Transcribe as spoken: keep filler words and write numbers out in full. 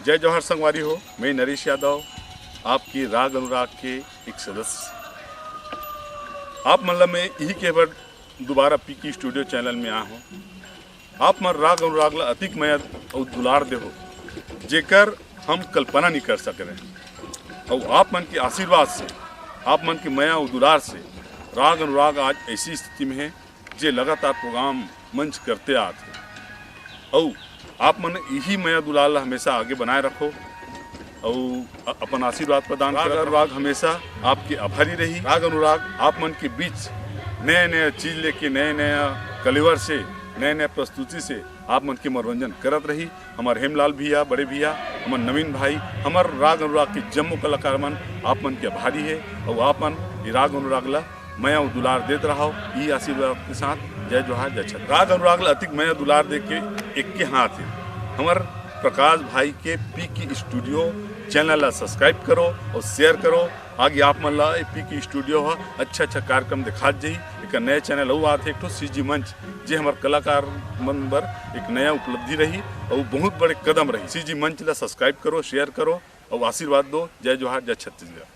जय जोहार संगवारी हो, मैं नरेश यादव, आपके राग अनुराग के एक सदस्य। आप मन ला मैं इही कहे बर दोबारा पीकी स्टूडियो चैनल में आए हों। आप मन राग अनुराग ला अतिक मया अउ दुलार देहो, जेकर हम कल्पना नहीं कर सक रहे। अउ आप मन के आशीर्वाद से, आप मन के मया अउ दुलार से राग अनुराग आज ऐसी स्थिति में है, जे लगातार प्रोग्राम मंच करते आत हे। अउ आप मन इही मया दुलार ला हमेशा आगे बनाए रखो अउ अ-, अपन आशीर्वाद प्रदान करत रहो। राग हमेशा आपके आभारी रही। राग अनुराग आप मन के बीच नया नया चीज लेके, नया नया कलेवर से, नया नया प्रस्तुति से आप मन के मनोरंजन करत रही। हमर हेमलाल भैया, बड़े भैया, हमर नवीन भाई, हमर राग अनुराग के जम्मो कलाकार मन आप मन के आभारी हे अउ आप मन ये राग अनुराग ला मया अउ दुलार देत रहो। ई आशीर्वाद के साथ जय जोहार, जय छत्तीसगढ़। राग अनुराग ला अतिक मया दुलार दे के एक के हाथ हे। हमर प्रकाश भाई के पीकी स्टूडियो चैनल ला सब्सक्राइब करो अउ शेयर करो। आगे आप मन ला ए पीकी स्टूडियो ह अच्छा अच्छा कार्यक्रम दिखात जही। एक नया चैनल अउ आत हे, एक ठो सीजी मंच, जे हमर कलाकार मन बर एक नया उपलब्धि रही अउ बहुत बड़े कदम रही। सीजी मंच ला सब्सक्राइब करो, शेयर करो अउ आशीर्वाद दो। जय जोहार, जय छत्तीसगढ़।